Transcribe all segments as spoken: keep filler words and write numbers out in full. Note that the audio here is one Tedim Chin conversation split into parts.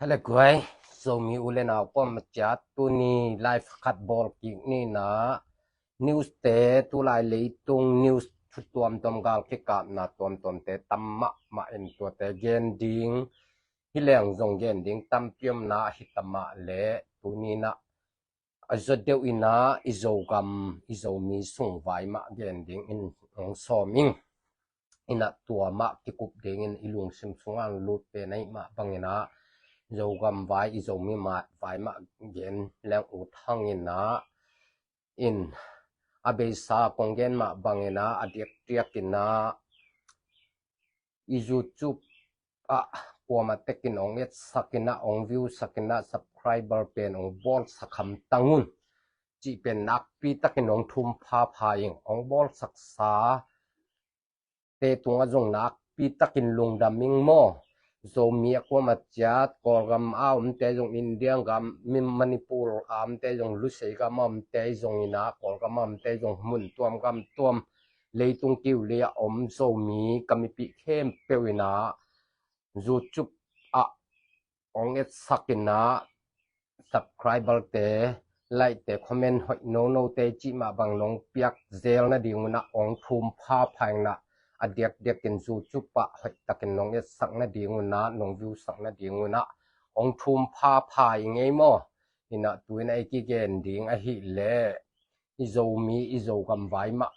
Hale guai, Zomi u le nau kuamah ciat tuni live khat bawl kik ni na. News te, tulai leitung news thu tuamtuam, gal kikapna tuamtuamte tam mahmah in tuate gen ding. Hi leng zong gen ding tampi om na, hi ta mah le tuni na a zaw deuh in a i Zogam, i Zomi sung vai mah gen ding in hong sawm ing. In a tua mah kikup dingin i lungsim sungah lut pen ahih mah bangin a Zogam vai, i Zomi mah vai mah gen leng ut hang in a, in a beisa kong gen mah bangin a, a diakdiak in a i YouTube ah kuamah tekin hong etsak in a, hong view sak in a, subscriber pen hong bawlsak hamtang un cih pen nakpi takin hong thum phapha ing. Hong bawlsaksa te tungah zong nakpi takin lungdam ing maw. Zomi a kuamah ciat, Kawlgam a omte zong, India gam, Manipur a omte zong, Lusei gam a omte zong in a, Kawlgam a omte zong, mun tuam gam tuam, leitung kiu lei a om Zomi ka mipih khempeuh in a, YouTube ah hong etsak in a, subscriber te, like te, comment hoih nono te cih mah bang nong piak zel nading un a hong thum phapha ing a, a diakdiak in YouTube ah hoih takin nong etsak nading un a, nong view sak nading un a hong thum phapha ing ei maw. In a tu in a i kigen ding ahih leh i Zomi, i Zogam vai mah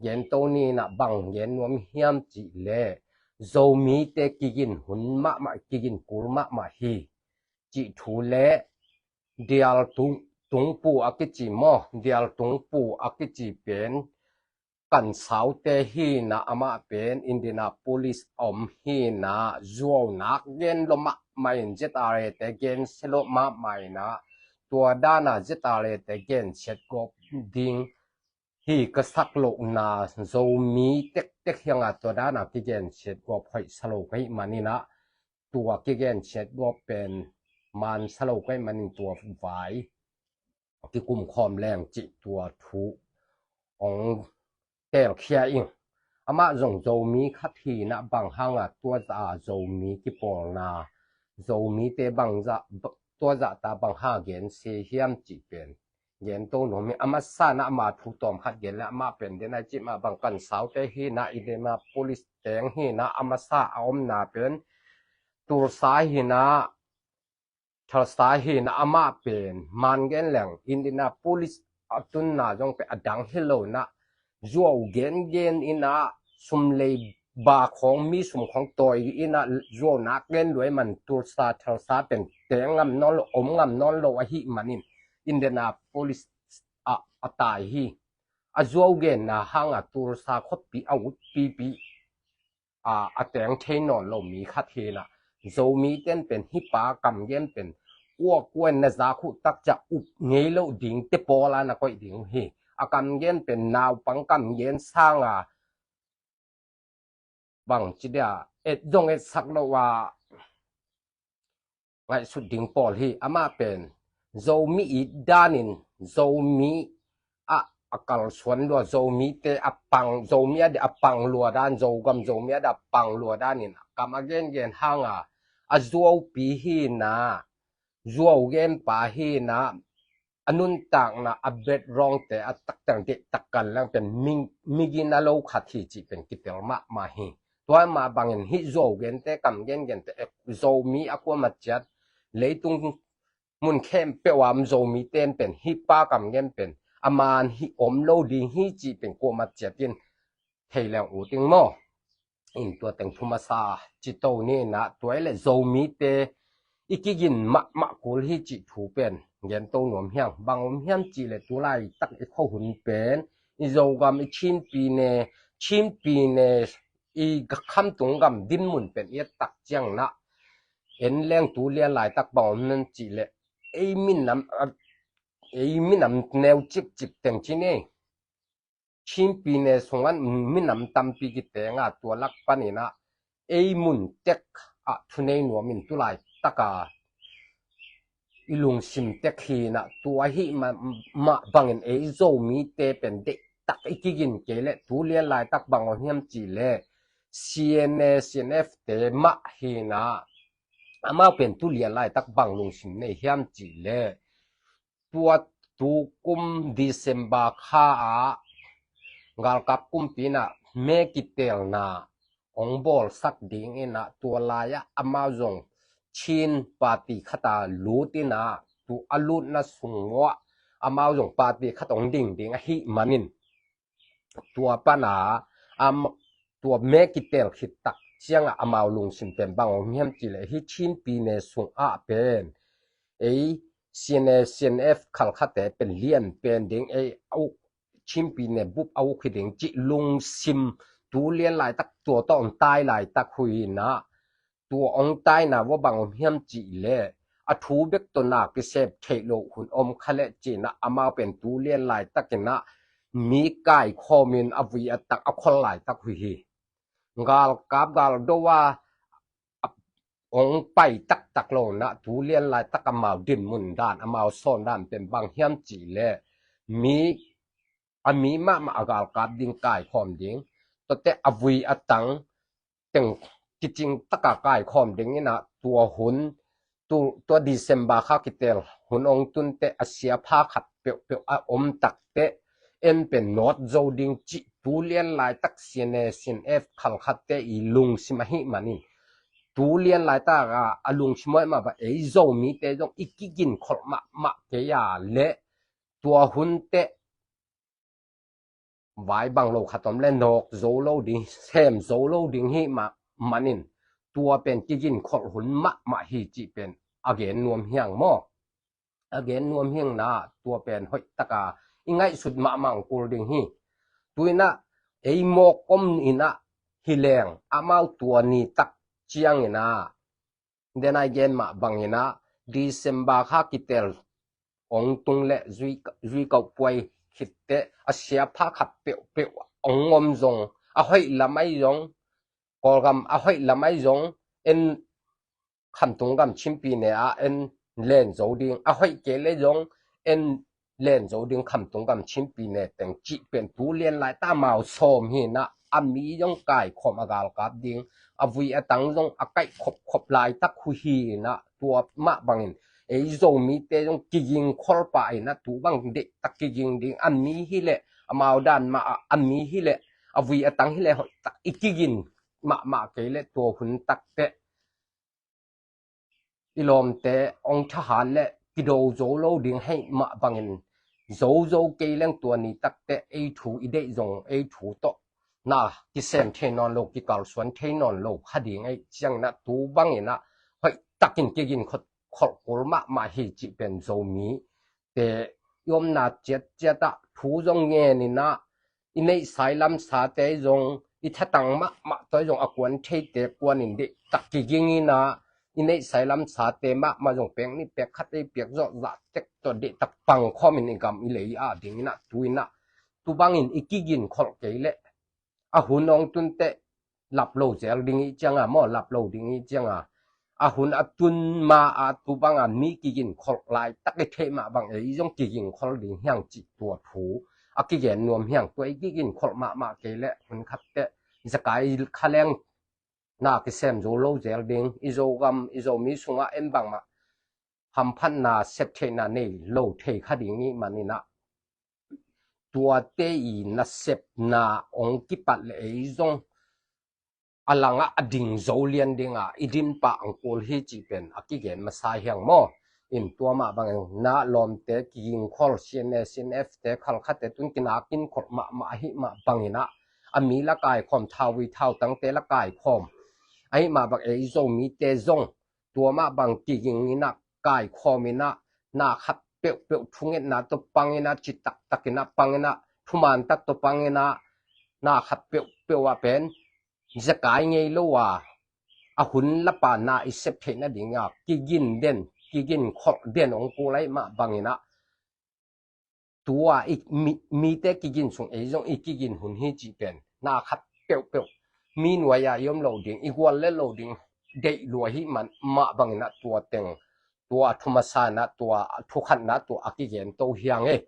gen to ni in a, bang gen nuam hiam cih leh Zomite kigin hun mahmah, kigin kul mahmah hi cih thu le Dial Tung, Tungpu a kici maw, Dial Tungpu a kici pen Kan Saute hi in a, amah pen Indianapolis a om hi in a, zuau nak gen lua mahmah in, ZRA te gensia lua mahmah in a, tua dan a ZRA te gensiat gawp ding hi ka sak lohna, Zomi tektek hi hang a tua dan a kigensiat gawp hoihsa lo ka hih man in a, tua kigensiat gawp pen mansa lo ka hih man in tua vai kikum khawm leng cih tua thu hong telkhia ing. Amah zong Zomi khat hi in a, bang hang a tua zah a Zomi kipawlna, Zomite bang zah, tua zah ta bang hang a gensia hiam cih pen gen to nuam hi. A masa in a ama thu tawm khat gen le, amah pen den a i cih mah bang Kan Saute hi in a, Indianapolis teng hi in a, a masa a omna pen Tulsa hi in a, Tulsa hi in a, amah pen man gen leng Indianapolis a tunna zong pen a dang hi lo in a, zuau gengen in a, sum lei ba khawng, mi sum khawng tawi in a, zuau nak gen lua ahih man Tulsa, Tulsa pen teng ngam nawn lo, om ngam nawn lo ahih man in Indianapolis ah a tai hi. A zuau genna hang a Tulsa khuapi a utpipi a, a teng thei nawn lo mi khat hi in a, Zomite in pen hih pa kam gen pen kuakua in na zak uh tak ciang up ngei loh ding te pawl a na koih ding uh hi. A kam gen pen naupang kam gen sang a, bang ci dia, et zong etsak lo a ngaihsut ding pawl hi. Amah pen Zomi it danin Zomi ah a kalsuan lua, Zomite a pang, Zomi a dia a pang lua dan, Zogam Zomi a dia a pang lua danin a kam a gengen hang a, a zuaupi hi in a, zuau genpa hi in a, a nuntakna, a background te a taktak deihtak kan leng pen mi, migina lo khat hi cih pen kitel mahmah hi. Tua mah bangin hih zuau gente, kam gengente, Zomi a kuamah ciat, leitung mun khempeuh a om Zomite in pen hih pa kam gen pen a man hih om lo ding hi cih pen kuamah ciat in thei leng ut ing maw. In tua teng thu masa ci to ni in a, tua i le Zomite i kigin mahmah kul hi cih thu pen gen to nuam hi hang. Bang om hiam cih le tu laitak i khuahun pen, i Zogam, i Chin pyine, Chin pyine, i khamtung gam dinmun pen i et tak ciang in a, en leng tu lian laitak bang om hiam cih le ei minam, ei minam neu cikcik teng ci ni. Chin pyine sungah minam tampi kiteng a, tua lak panin a ei mun tek ah thunei nuam in tu laitak a i lungsim tek hi in a, tua ahih mah, mah bangin ei Zomite pen deihtak i kigin kei le tu lian laitak bang om hiam cih le C N A, C N F te mah hi in a, Amau pen tu lian laitak bang lungsim nei hiam cih leh, tua tukum December kha ah galkap kumpi in ah me kitelna hong bawlsak ding in ah, tua lai-ah amau zong Chin party khat ah lut in ah, tu a lutna sung uah amau zong party khat hong ding ding ahih manin, tua pan ah, am, tua me kitel khit tak ciangah amau lungsim pen bang om hiam cih leh, hih Chin pyine sungah pen ei C N A, C N F khalkhate pen lian pen ding, ei a uk, Chin pyine bup a uk hi ding cih lungsim, tu lian laitak tua tawh hong tai laitak hi in ah, tua hong taina uah bang om hiam cih leh, a thu bek tawh na kisep theih loh hun om kha leh ci-in ah, amau pen tu lian laitak in ah mi kaikhawm in a vui a tang a khol laitak uh hi. Galkap galdo a hong pai taktak lo in ah, tu lian laitak amau dinmun dan, amau sawn dan pen bang hiam cih leh, mi, a mi mahmah a galkap ding, kaikhawm ding, tuate a vui a tang teng kicing taka kaikhawm ding in ah, tua hun, tu, tua December kha kitel hun hong tun teh a siapha khat peuhpeuh a om tak teh, en pen nawt zo ding cih tu lian laitak C N A, C N F khalkhate i lungsim ahih manin, tu lian laitak a, a lungsim uah mah bang ei Zomite zong i kiginkholh mahmah kei a leh, tua hun teh vai bang lo khat om leh nawk zo lo ding, sem zo lo ding hi mah manin, tua pen kiginkholh hun mahmah hi cih pen a gen nuam hi hang maw. A gen nuam hi hang in ah, tua pen hoih taka i ngaihsut mahmah kul ding hi. Tu in ah ei mawk om in ah hi leng, amau tua ni tak ciang in ah, den a i gen mah bang in ah, December kha kitel hong tung leh zui, zui kauh puai khit teh a siapha khat peuhpeuh hong om zong, a hoih lam ahi zong, Kawlgam a hoih lam ahi zong, en Khamtung gam Chin pyine ah en len zo ding, a hoih kei leh zong en len zo ding Khamtung gam Chin pyine teng cih pen tu lian laitak amau sawm hi in ah, a mi zong kaikhawm a galkap ding, a vui a tang zong a kaih khopkhop laitak uh hi in ah, tua mah bangin ei Zomite zong kiginkholh pah in ah, tu bang deihtak kiging ding, a mi hi leh, amau dan mah ah a mi hi leh, a vui a tang hi leh hoihtak i kigin mahmah kei leh, tua hun tak teh i lawmte hong thahat leh kido zo lo ding hi mah bangin, zo zo kei leng tua ni tak teh ei thu i deih zong ei thu tawh na kisem thei nawn lo, kikalsuan thei nawn lo kha ding ahih ciangin ah, tu bangin ah hoihtakin kiginkholh kul mahmah hi cih pen Zomite i omna ciatciat ah thu zong ngen in ah, i neihsa i lamsate zong, i thatang mahmah tawh zong a kuan theite kuan in deihtak kiging in ah, i neihsa i lamsate mahmah zong pek nih pek khat ei piak zawh zah tek tawh deihtak pangkhawm in i gam i lei a ding in ah, tu in ah, tu bangin i kiginkholh kei leh, a hun hong tun teh lap lo zel ding i ciang a maw, lap lo ding i ciang a, a hun a tun ma a tu bang a mi kiginkholh laitak i theih mah bang ei zong kiginkholh ding hi hang cih tua thu a kigen nuam hi hang. Tua i kiginkholh mahmah kei leh hun khat teh zekai kha leng na kisem zo lo zel ding, i Zogam i Zomi sungah en bangmah hamphatna, septheihna nei lo thei kha ding i hih manin ah, tuate i nasepna hong kipat leh ei zong a langah a ding zo lian ding a i din pah ang kul hi cih pen a kigen masa hi hang maw. In tua mah bangin ah lawmte kiginkholh, C N A, C N F te khalkhate tun kinakinkholh mahmah ahih mah bangin ah, a mi la kaikhawm, thauvui thautangte la kaikhawm ahih mah bang ei Zomite zong tua mah bang kiging in ah, kaikhawm in ah, na khat peuhpeuh thungetna tawh pang in ah, citaktak in ah pang in ah, thuman tak tawh pang in ah, na khat peuhpeuh ah pen zekai ngei lo a, a hun lapa na i sep theihna ding a kigin den, kiginkholh den hong kul ahih mah bangin ah, tua i mi, mite kigin sung ei zong i kigin hun hi cih pen na khat peuhpeuh, mi nuai a i om lo ding, i gual le lo ding deih lua hi mah bangin ah, tua teng, tua a thu masa in ah, tua a thu khatna, tua a kigen to hi hang e.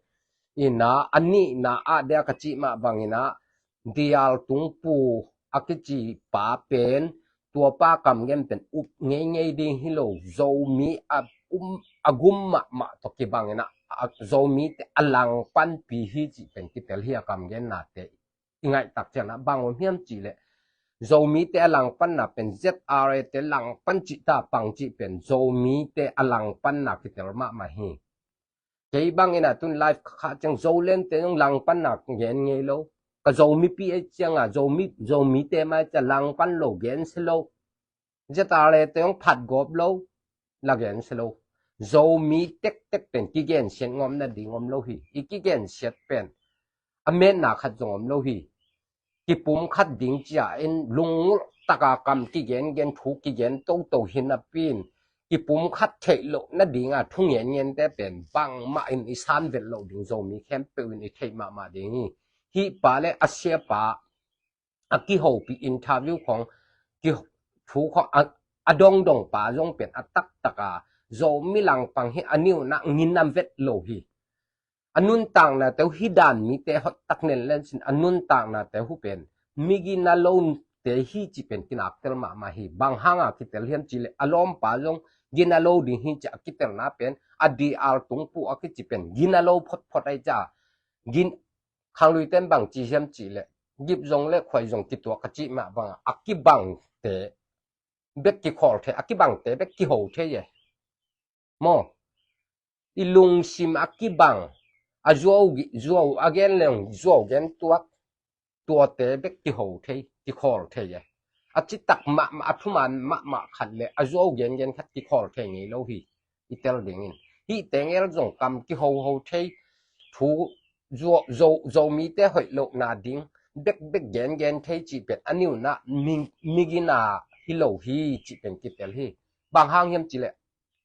In ah a nihna ah dia ka cih mah bangin ah, Dial Tung Pu a kici pa pen Tua pa kamgen pen up ngeingei ding hi lo, Zomi a, um, a gum mahmah tawh kibangin ah, a, Zomite a langpanpi hi cih pen kitel hi a kamgennate i ngaihtak ciangin ah bang om hiam cih leh Zomite a langpanna pen Z R A te langpan cih ta pang cih pen Zomite a langpanna kitel mahmah hi. Kei bangin ah tun live ka khah ciang Zolente zong langpanna gen ngei lo. Ka Zomipi ei ciangah Zomi, Zomite mai ciang langpan lo gen si lo. Z R A te zong phat gawp lo, la gen si lo. Zomi tektek pen kigensiat ngawm nading om lo hi. I kigensiat pen a metna khat zong om lo hi. Kipumkhat ding cia in lungngulh taka kam kigengen thu kigen toto hi napi in kipumkhat theih loh nadinga thu ngengente pen bangmah in i san vet loh ding Zomi khempeuh in i theih mahmah ding hi. Hih pa le a siapa a kihopi interview khong ki, thu khong a, a dongdong pa zong pen a taktaka Zomi langpang hi a niuna nginam vet lo hi. A nuntaknate uh hi dan mite hot tak nen lensin a nuntaknate uh pen mi gina lote hi ci pen kinaktel mahmah hi. Bang hanga kitel hiam ci le a lawmpa zong gina lo ding hi ci a kitelna pen a D R tungpu a kici pen gina lo photphot ai ca gin khangluiten bang ci hiam ci le gip zong le khuai zong kituak a cih mah banga a kibangte bek kikhawl thei, a kibangte bek kiho thei e. Maw, i lungsim a kibang a zuau, zuau a gen leng zuau gen tuak tuate bek kiho thei, kikhawl thei e. A citak mahmah a thuman mahmah khat le a zuau gengen khat kikhawl thei ngei lo hi. I tel dingin hih tengel zong kam kihoho thei thu Zomite hoih lohna ding bekbek gengen thei cih pen a niuna mi, mi gina hi lo hi cih pen kitel hi. Bang hang hiam ci le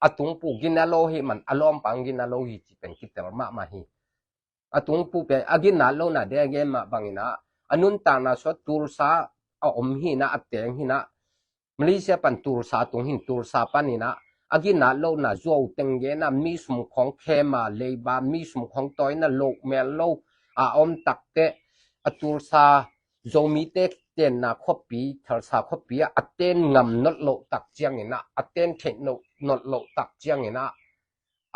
a tungpu gina lo hi man a lawmpang gina lo hi cih pen kitel mahmah hi. A tungpu pen a ginat lohna degen mah bangin ah a nuntakna sua Tulsa a om hi na a teng hi na Malaysia pan Tulsa tung hin Tulsa pan in ah a ginat lohna zuau teng gen a mi sum khong khema leiba mi sum khong tawina loh mel lo a om takte a Tulsa Zomite tenna khuapi Tulsa khuapi ah a ten ngam not loh tak ciangin ah a ten theih not loh tak ciangin ah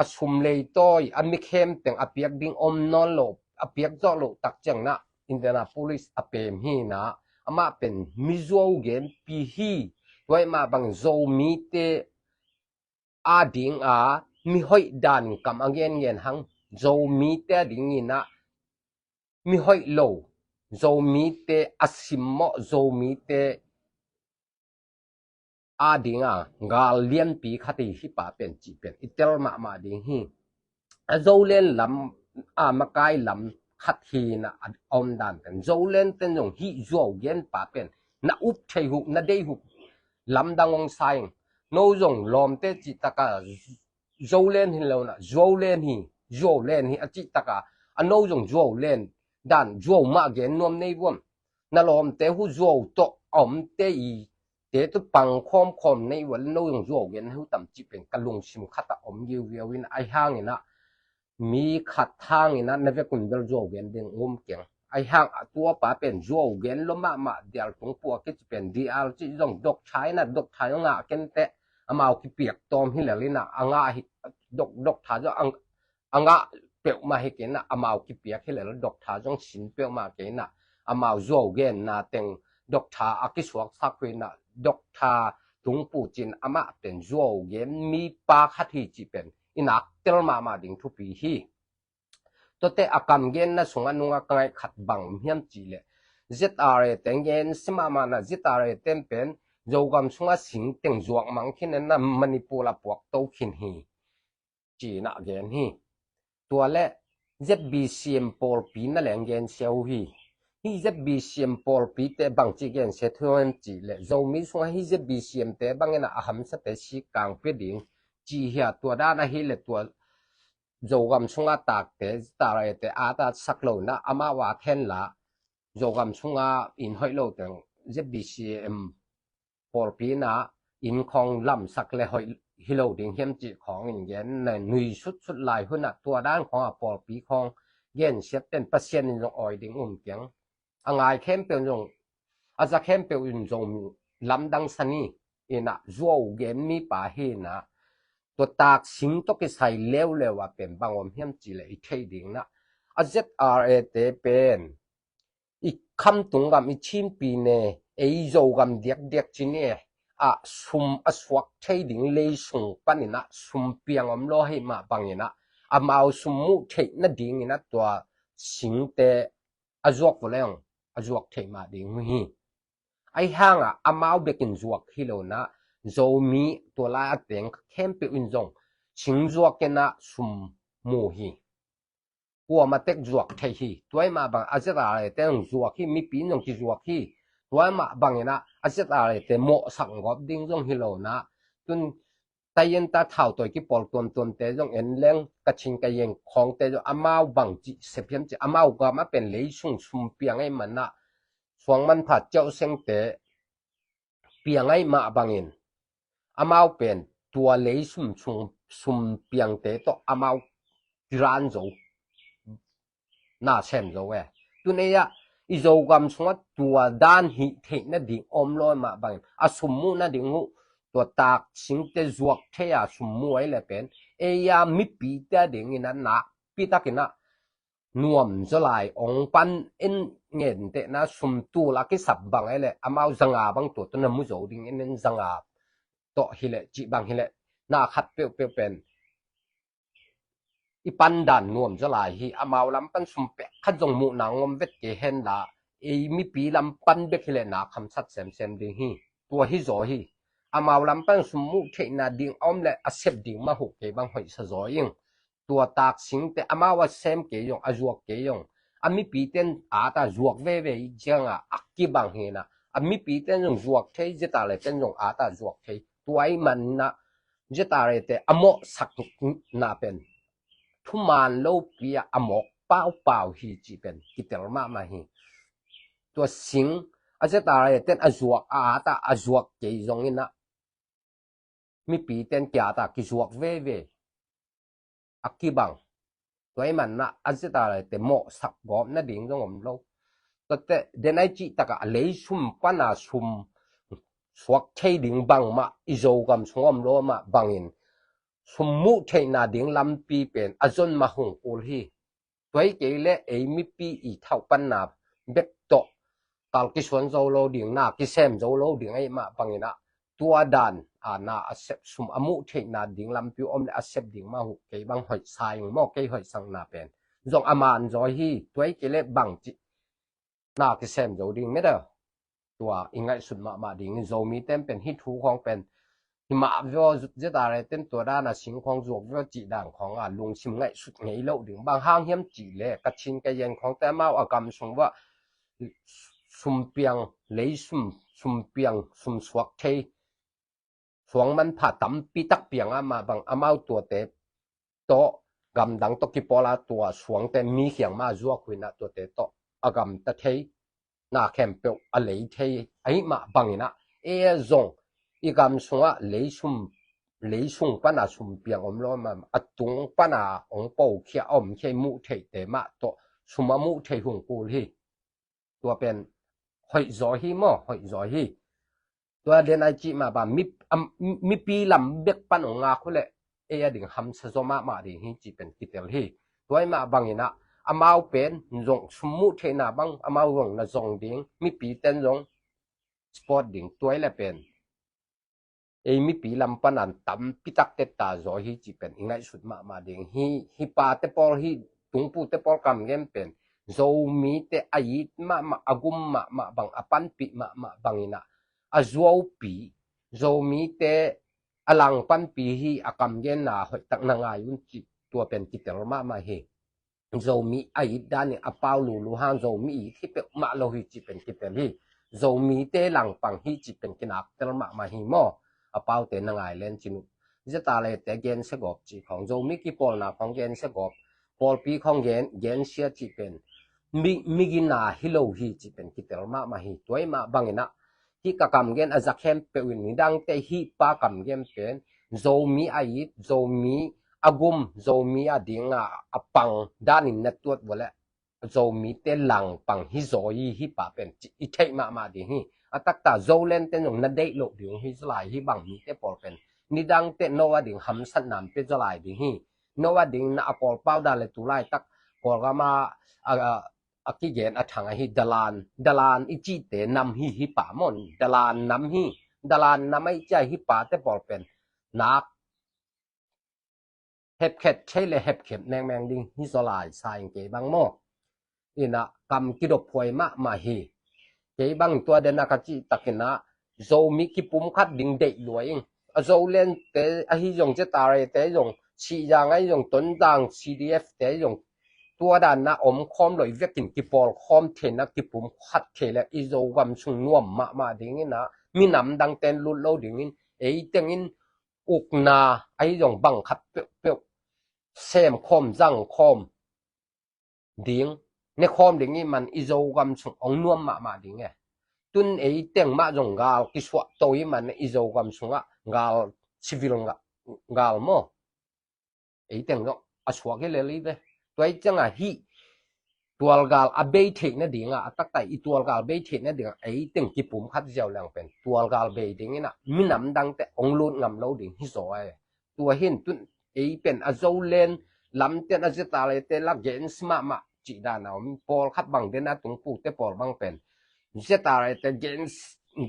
a sum leitawi a mi khemteng a piak ding om nawn lo a piak zawh loh tak ciangin ah Indianapolis a pem hi na amah pen mi zuau genpi hi. Tuai mah bang Zomite a ding a mi hoih dan kam a gengen hang Zomite a dingin ah mi hoih lo Zomite a simmawh Zomite a dinga gal lianpi khat hi hi pa pen cih pen i tel mahmah ding hi. A Zolen lam a makai lam khat hi na a om dan pen Zolen ten zong hih zuau gen pa pen na up thei huh na dei huh lamdang ong saing no zong lawmte cih taka Zolen hi lo na Zuaulen hi Zuaulen hi a cih taka a no zong Zuaulen dan zuau mah gen nuam nei vuam na lawmte huh zuau tawh a omte i te tu pang khawmkhawm nei ua le no zong zuau gen hu tam cih pen ka lungsim khat a om giugiau in ai hangin ah mi khat hangin ah na vekun bel zuau gen ding um keng ai hang a tua pa pen zuau gen lo mahmah dial tung pua kici pen dial cih zong dok thai na dok thai ngah kente amau kipiak tawm hi lel in ah a ngah hi dok dok thai zong a ngah peuhmah hi kei na amau kipiak hi lel dok thai zong sin peuhmah kei na amau zuau genna teng dok thai a kisuaksak hui na dok thai tung pu cin amah pen zuau gen mi pa khat hi cih pen i nak tel mahmah ding thupi hi. Tuate a kam genna sungah nungah ka ngaih khat bang hiam cih leh Z R A teng gen si mahmah na Z R A ten pen Zogam sungah sing teng zuak mang khin na Manipur a puak to khin hi. Cina gen hi. Tua le Z B C M pawlpi na leng gen sia uh hi. Hi Z B C M pawlpi te bangci gen sia thuan cih le Zomi sungah hi Z B C M te bangin a hamsa te si kang pe ding ci hia tua dan ahi le tua Zogam sungah takte Z R A te a ta sak lo na amah wa then la Zogam sungah in hoih lo teng Z B C M pawlpi na in khawng lamsak le hoih hi lo ding hiam cih khawng in gen na nui sutsut lai hunah tua dan khawng a pawlpi khawng gen siat ten Pasian in zong awi ding um keng. A ngai khempeuh zong a za khempeuh in zong lamdang sani inah zuau gen mipa hi inah, tua taksing tawh kisai leuleu ah pen bang om hiam cih leh i theih ding inah, a Z R A te pen i khamtung gam, i Chin pyine, ei Zogam diakdiak ci ni e, ah sum a suak thei ding leisung panin ah sum piang om lo ahih mah bangin ah, amau sum muh theih nadingin ah tua singte a zuak vua leng a zuak theih mah ding uh hi. Ahi hangah amau bekin zuak hi lo inah, Zomi tua lai a teng khempeuh in zong sing zuak in ah sum mu hi. Kuamah tek zuak thei hi. Tua ahih mah bang a Z R A te zong zuak hi, mipi in zong kizuak hi. Tua ahih mah bangin ah a Z R A te mawhsak gawp ding zong hi lo inah, tun taiyinta thautawi kipawl tuamtuamte zong en leng, Kachin Kayin khawngte zong amau bang cih sep hiam cih, amau gam ah pen leisung sum piang ahih man ah, suang manpha ciauh sengte piang ahih mah bangin, amau pen tua leisum sum, sum piangte tawh amau kiran zo, na sem zo e. Tun ei ah i Zogam sungah tua dan hih theih nading om lo ahih mah bangin, a sum muh nading uh tua taksingte zuak thei a sum muh ahih leh pen, ei ah mipite adingin ah nakpi takin ah nuam zaw lai ong pan in, ngentehna sum tul a kisap bang ahih leh amau zanga bang tua tawh na mu zo ding in, in zanga tawh hi leh cih bang hi leh, na khat peuhpeuh pen i pan dan nuam zaw lai hi. Amau lam pan sum pek khat zong muhna ngom vet kei hen la, ei mipi lam pan bek hi leh na khamsat semsem ding hi. Tua hi zaw hi. Amau lam pan sum muh theihna ding a om leh a sep ding mah uh kei bang hoihsa zaw ing. Tua taksingte amau a sem kei zong, a zuak kei zong, a mipite in at a zuak veve i ciangah a kibang hi inah, a mipite in zong zuak thei, Z R A te in zong at a zuak thei. Tua ahih man inah Z R A te a mawhsakna pen thuman lopi ah a mawk paupau hi cih pen kitel mahmah hi. Tua sing a Z R A te in a zuak, a at a, a zuak kei zong inah mipite in ki-at a kizuak veve a kibang. Tua ahih man inah a Z R A te mawhsak gawp nading zong om lo. Tuate den ai cih takah a leisum pan a sum suak thei ding bangmah i Zogam sung om lo mah bangin, sum muh theihna ding lampi pen a zon mah hong kul hi. Tua hi kei leh ei mipi i thauhpanna bek tawh kal kisuan zo lo ding, na kisem zo lo ding ahih mah bangin ah, tua dan a na a sep, sum a muh theihna ding lampi om leh a sep ding mah uh kei bang hoihsa ing maw, kei hoihsakna pen zong a man zaw hi. Tua hi kei leh bang cih na kisem zo ding meda. Tua i ngaihsut mahmah ding in, Zomite in pen hih thu khawng pen hi mah veo, Z R A te in tua dan a sing khawng zuak veo cih dan khawng a lungsim ngaihsut ngei loh ding. Bang hang hiam cih leh Kachin Kayin khawngte amau a gam sung uah sum piang, leisum, sum piang, sum suak thei, suang manpha tampi tak piang a mah bang amau tuate tawh gamdang tawh kipawl a tua suangte mi khiang mah a zuak uh inah tuate tawh a gamta thei, na khempeuh a lei thei ahih mah bangin ah, ei zong i gam sungah leisum, leisung pan a sum piang om lo mah, a tung pan a ong pokhia a om khia i muh theihte mah tawh sum a muh thei hong kul hi. Tua pen hoih zaw hi maw, hoih zaw hi. Tua den ai cih mah bang mi, am, mipi lam bek pan ong ngak uh leh ei a ding hamsa zaw mahmah ding hi cih pen kitel hi. Tua ahih mah bangin ah amau pen zong sum muh theihna bang amau zong na zong ding, mipite in zong support ding. Tua hi leh pen ei mipi lam pan a tampi tak tetta zaw hi cih pen i ngaihsut mahmah ding hi. Hih pate pawl, hih tungpute pawl kam gen pen Zomite a it mahmah, a gum mahmah bang, a panpih mahmah bangin ah a zuaupi, Zomite a langpanpi hi. A kam genna hoihtak na ngai un cih tua pen kitel mahmah hi. Zomi a it danin a pau lulu hang Zomi it hi peuhmah lo hi cih pen kitel hi. Zomite langpang hi cih pen kinaktel mahmah hi maw. A paute na ngai len cin uh. Z R A te gensia gawp cih khawng, Zomi kipawlna khawng gensia gawp, pawlpi khawng gen, gensia cih pen mi, migina hi lo hi cih pen kitel mahmah hi. Tua ahih mah bangin ah hih ka kam gen a za khempeuh in, nidangte hih pa kam gen pen Zomi a it, Zomi a gum, Zomi a ding a, a pang danin na tuat vua leh Zomite langpang hi zaw hi, hih pa pen cih i theih mahmah ding hi. A taktak Zoland ten zong na deih loh ding hi zaw lai hi bang mite pawl pen. Nidang teh no a ding hamsat nam pe zaw lai ding hi. No a ding na a pawl pau dan le tu laitak Kawlgam a, a, a, a kigen a thang ahi dalan, dalan i cihte nam hi hi pa maw, dalan nam hi, dalan nam a i cih a hi pate pawl pen. Nak hepkhet thei le hepkhet mengmeng ding hi zaw lai sa ing kei bang maw. Ina kam kidop huai mahmah hi. Kei bang tua den a ka cih takin a Zomi kipum khat ding deih lua ing. A Zoland te ahi zong, Zetare te zong, Sihzang ahi zong, Tonzang C D F te zong, tua dan a om khawm lo i vekin kipawl khawm thei na kipum khat thei le i Zogam sung nuam mahmah dingin a minam dang ten lut lo dingin ei tengin ukna ahi zong bang khat peuhpeuh sem khawm zang khawm ding, ne khawm ding i man i Zogam sung ong nuam mahmah ding e. Tun ei teng mah zong gal kisuah to i man i Zogam sungah gal civil nga-, gal maw. Ei teng zong a suak hi lel i ve. Tua i ciangah hih tualgal a bei theih nadingah, a taktak i tualgal bei theih nadingah ei teng kipum khat ziau leng pen tualgal bei dingin a minam dangte ong lut ngam lo ding hi zaw e. Tua hin tun ei pen a Zoland lamten a Zetare te la gensia mahmah cih dan a om, pawlkhat bang den a tungpute pawl bang pen Zetare te gen,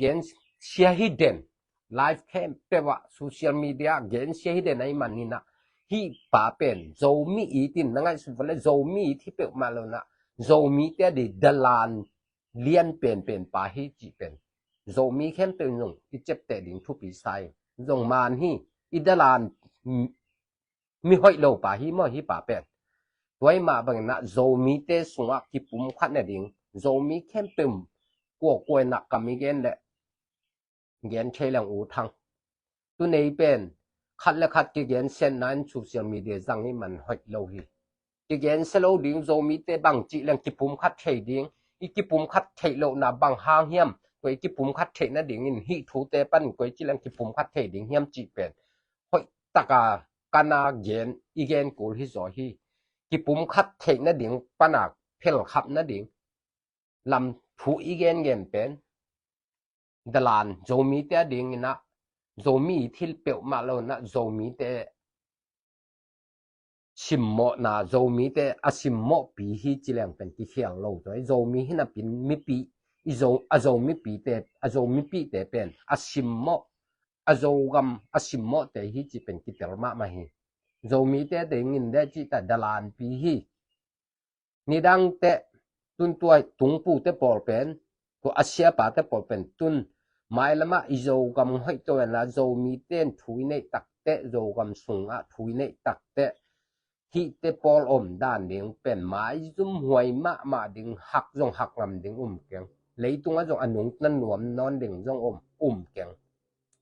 gensia hi den, live khempeuh ah social media gensia hi den a i manin a hih pa pen Zomi it in na ngaihsut vale, Zomi it hi peuhmah lo na, Zomite a di dalan lian penpen pa hi cih pen Zomi khempeuh in zong i ciapteh ding thupi sa ing. Zong man hi, i dalan mi hoih lo pa hi maw hih pa pen. Tua i mah bangin a Zomite sungah kipum khat nading, Zomi khempeuh kuakua in a kam i gen le gen thei leng u thang. Tun ei pen khat le khat kigensiatna in social media zang i man hoih lo hi. Kigensia lo ding, Zomite bang cih leng kipum khat thei ding, i kipum khat theih lohna bang hang hiam, koi kipum khat theih nadingin hih thute pan koi cih leng kipum khat thei ding hiam cih pen hoih taka kana gen, i gen kul hi zaw hi. Kipum khat theih nading pana phelkhap nading lam thu i gengen pen dalan Zomite a dingin a Zomi thil peuhmah lo na Zomite simmawhna, Zomite a simmawhpi hi ci leng pen kikhial lo zaw hi. Zomi hi napin mipi, i Zo, a Zomipite, a Zomipite pen a simmawh, a Zogam a simmawhte hi ci pen kitel mahmah hi. Zomite dingin de cih ta dalanpi hi. Nidangte tun tua tungpute pawl pen, tua a siapate pawl pen tun mailamah i Zogam hoih to en la, Zomite in thu i neih takte, Zogam sungah thu i neih takte, hihte pawl om dan ding pen maizum huai mahmah ding, hak zong hak ngam ding um keng. Leitungah zong a nungta nuam nawn ding zong um, um keng.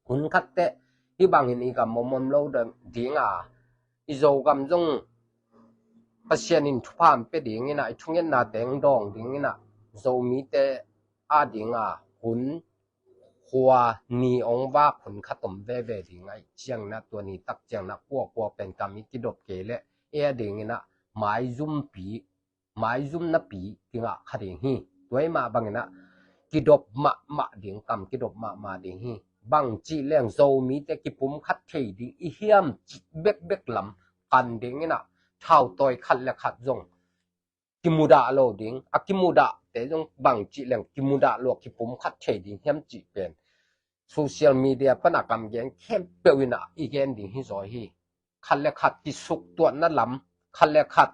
Hun khatte hih bangin i gam om om lo ding a, i Zogam zong Pasian in thupha pia dingin a, i thungetna teng dawng dingin a, Zomite a ding a hun khua ni ong vak hun khat om veve ding a, i ciangin a tua ni tak ciangin a kuakua pen kam i kidop kei leh e a dingin a maizumpi, maizumnapi kingah kha ding hi. Tua i mah bangin a kidop mahmah ding, kam kidop mahmah ding hi. Bang cih leng Zomite kipum khat thei ding i hiam cih bekbek lam kan dingin a thautawi khat le khat zong kimudah lo ding, a kimudahte zong bang cih leng kimudah lo a kipum khat thei ding hiam cih pen social media pan a kam gen khempeuh in a i gen ding hi zaw hi. Khat le khat kisuktuahna lam, khat le khat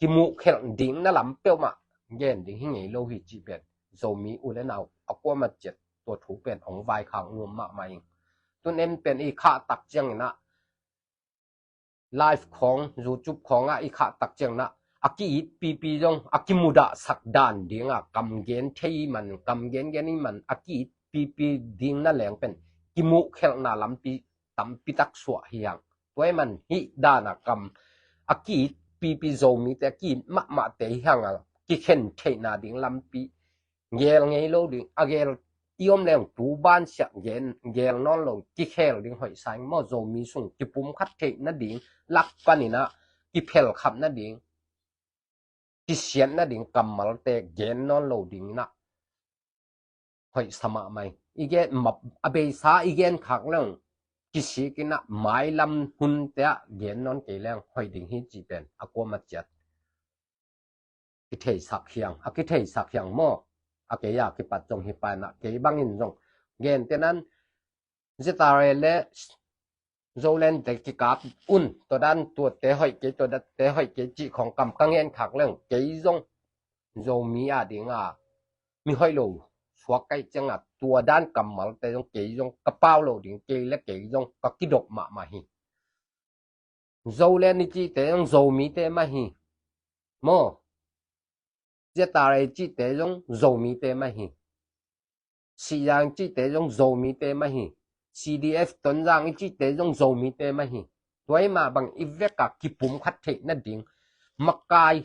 kimuhkhelh dingna lam peuhmah gen ding hi ngei lo hi cih pen Zomi u le nau a kuamah ciat tua thu pen ong vaikhak nuam mahmah ing. Tun en pen i khah tak ciangin a live khawng, YouTube khawngah i khah tak ciangin a a ki-it pipi zong a kimudahsak dan dingah kam gen thei i man, kam gen gen i man, a ki-it pipi ding na leng pen kimuhkhelhna lampi tampi tak suah hi hang. Tua i man hih dan a kam a ki-it pipi Zomite a ki-it mahmahte hi hang a kikhen theihna ding lampi gel ngei lo ding, a gel i om leng tu bansiah gen, gel nawn lo, kikhel ding hoih sa ing maw. Zomi sung kipum khat theih nading lak panin a kiphelkhap nading, kisiat nading kammalte gen nawn lo dingin a hoih sa mahmah hi. I gen mah, a beisa i gen khak leng kisik in ah mailam hunte ah gen nawn kei leng hoih ding hi cih pen a kuamah ciat kitheisak hiang, a kitheisak hiang maw. A kei a kipat zong hi pa in ah kei bangin zong gentehna in Z R A le Zolandte kikap un, tua dan tuate hoih kei, tua dante hoih kei cih khawng kam ka ngen khak leng kei zong Zomi a ding a mi hoih lo suak ka hih ciang a tua dan kammalte zong kei zong ka pau lo ding, kei le kei zong ka kidop mahmah hi. Zoland i cihte zong Zomite mah hi. Maw, Z R A i cihte zong Zomite mah hi. Sihzang i cihte zong Zomite mah hi. C D F Tonzang i cihte zong Zomite mah hi. Tua ahih mah bang i vek a kipumkhat theih nading, makai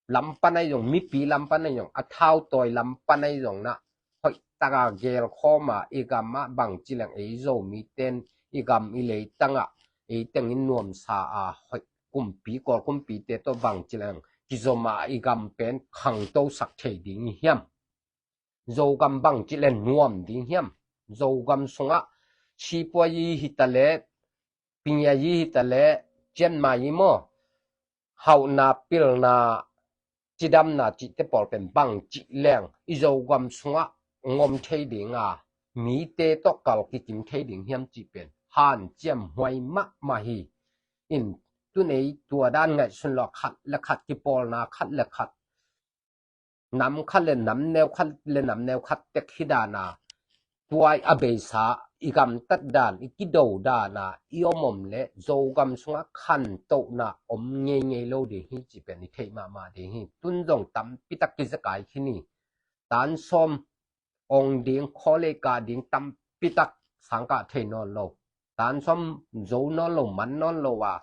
lam pan ahi zong, mipi lam pan ahi zong, a thautawi lam pan ahi zong na hoih tak a gelkhawm a, i gam ah bangci leng ei Zomite in i gam i leitang ah ei teng in nuamsa a, hoih kumpi, Kawl kumpite tawh bangci leng kizom a, i gam pen khangtosak thei ding hiam? Zogam bangci leng nuam ding hiam? Zogam sungah sipuazi hi ta leh, pinyazi hi ta leh, cianmazi maw, hauhna, pilna, cidamna cihte pawl pen bangci leng i Zogam sungah ngom thei ding a, mite tawh kal kikim thei ding hiam cih pen hanciam huai mahmah hi. In, tun ei tua dan ngaihsun lo, khat le khat kipawlna, khat le khat nam khat le nam neu, khat le nam neu khat tek hi dan a, tua a beisa i gamtat dan, i kido dan a i om om leh Zogam sungah khantohna om ngeingei lo ding hi cih pen i theih mahmah ding hi. Tun zong tampi tak kizekai khin hi. Tan sawm ong ding, khawlei kah ding tampi tak sangkah thei nawn lo, tan sawm zo nawn lo, man nawn lo a,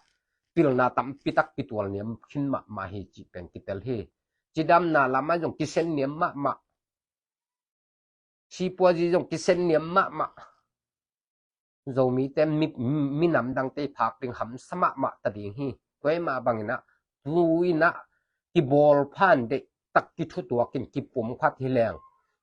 pilna tampi tak kitual niam khin mahmah hi cih pen kitel hi. Cidamna lamah zong kisen niam mahmah, sipuazi zong kisen niam mahmah. Zomite mi, minam dangte i phak ding hamsa mahmah ta ding hi. Tua ahih mah bangin ah, tu in ah kibawl phan deih tak kithutuak in kipumkhat hi leng,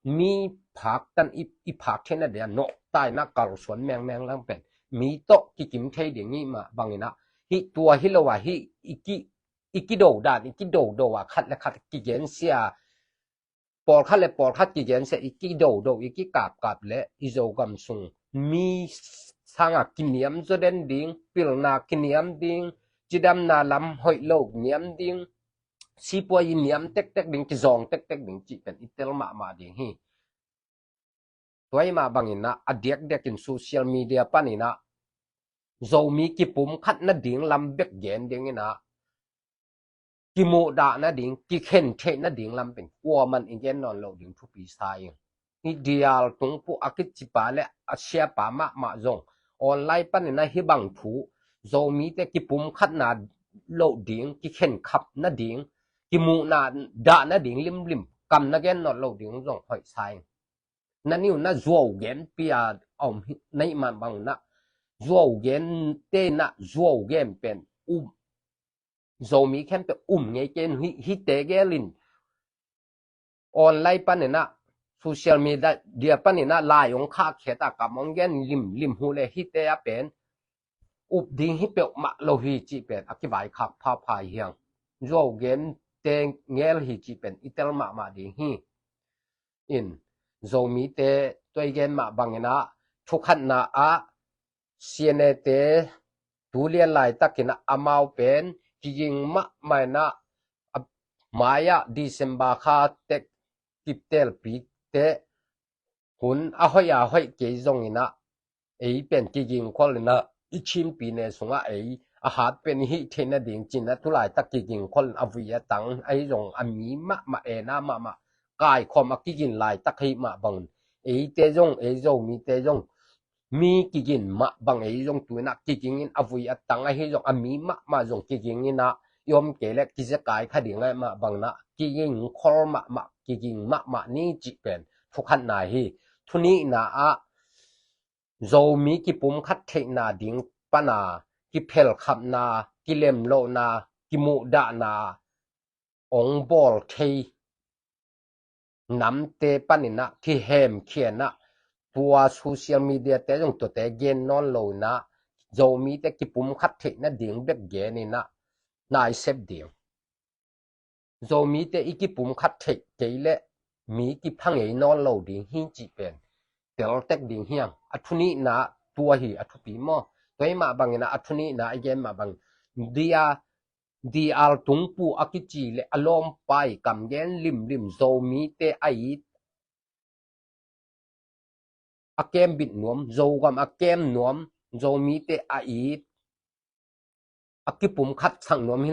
mi phak tan i, i phak theihna dia nawhta in ah kalsuan mengmeng lang pen mi tawh kikim thei ding i hih mah bangin ah, hih tua hi lo a, hih i ki, i kido dan, i kidodo a, khat le khat kigensia, pawlkhat le pawlkhat kigensia, i kidodo, i kikapkap le i Zogam sung mi sangah kiniam zaw den ding, pilna kiniam ding, cidamna lam hoih lo niam ding, sipuazi niam tektek ding, kizawng tektek ding cih pen i tel mahmah ding hi. Tua ahih mah bangin ah, a diakdiakin social media panin ah Zomi kipumkhat nading lam bek gen dingin ah, kimuhdah nading, kikhen theih nading lam pen kuaman i gen nawn loh ding thupi sa ing. Hih dial tungpuh a kicipa le a siapa mahmah zong online panin ah hih bang thu, Zomite kipumkhatna loh ding, kikhenkhap nading, kimuhdah nading limlim kam na gen nawn loh ding zong hoih sa ing. Na niu na zuau gen pia a om hi, na hih mah bang na zuau gen te na zuau gen pen um, Zomi khempeuh um ngei ken hi, hihte gel in online panin ah, social media panin ah lai ong khahkhiat a kam ong gen limlim uh le hihte a pen up ding hi peuhmah lo hi cih pen a kivaikhak phapha hi hang. Zuau gen te ngel hi cih pen i tel mahmah ding hi. In, Zomite tua i gen mah bangin ah, thukhatna ah C N A te tu lian laitakin ah amau pen kiging mahmah in ah, a mai ah December kha tek kiptelpite hun a hoih a hoih kei zongin ah, ei pen kiging khol in ah, i Chin pyine sungah ei a hat pen i hih theih nading ci-in ah, tu laitak kiging khol in a vui a tang ahi zong a mi mahmah, ena mahmah, kaikhawm a kigin laitak ahih mah bangin, eite zong, ei Zomite zong mi kigin mah bang ei zong tu in ah kiging in a vui a tang ahi zong a mi mahmah zong kiging in ah, i om kei le kizekai kha ding ahih mah bangin ah kiging khol mahmah, kiging mahmah ni cih pen thukhatna hi. Thunihna ah Zomi kipumkhat theihna ding pana kiphelkhapna, kilemlohna, kimuhdahna ong bawl thei namte paninah kihemkhianah, tua social media te zong tuate gen nawn loinah, Zomite kipumkhat theih nading bek geninah naisep ding. Zomite i kipumkhat theih kei leh mi kiphangei nawn lo ding hi cih pen teltek ding hiang. A thunihna tua hi a thupi maw? Tua hi mah banginah a thunihna i gen mah bangin dia dial tungpu a kici le a lawmpa i kamgen limlim Zomite a it a kembit nuam, Zogam a kem nuam, Zomite a it a kipumkhat sak nuam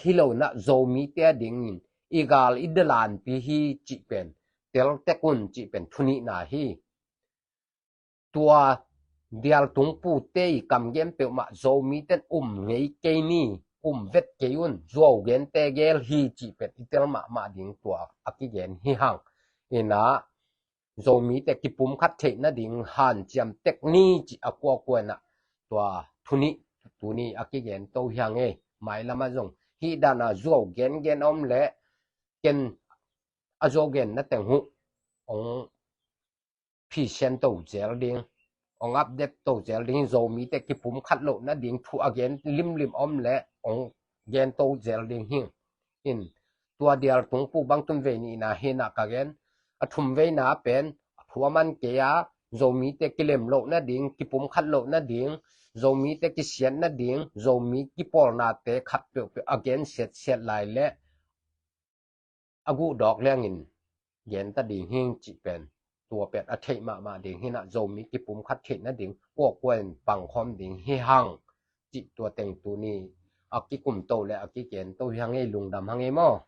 hi loinah Zomite a dingin i gal i dalanpi hi cih pen teltek un cih pen thunihna hi. Tua dial tungpute i kamgen peuhmah Zomiten um ngei kei ni, um vet kei un, zuau gente gel hi cih pen i tel mahmah ding tua a kigen hi hang. Inah Zomite kipumkhat theih nading hanciam tek ni cih a kuakuanah tua thunih tuni a kigen to hiang ei. Mailamah zong hih dana zuau gengen a om leh ken a zuau gen na teng huh ong phisian to zel ding, ong update to zel ding, Zomite kipumkhat loh nading thu a gen limlim om leh ong gen to zel ding hing. In tua dial tungpu bang tun vei nihna hinah ka gen. A thum veina pen a thu a man kei a, Zomite kilem loh nading, kipumkhat loh nading, Zomite kisiat nading, Zomi kipawlnate khat peuhpeuh a gen siatsiat lai leh a guhdawk liangin genta ding hing cih pen tua pen a theih mahmah ding hinah Zomi kipumkhat theih nading kuakua in pangkhawm ding hi hang cih tua teng tuni a kikum to le a kigen to hi hang ei, lungdam hang ei maw?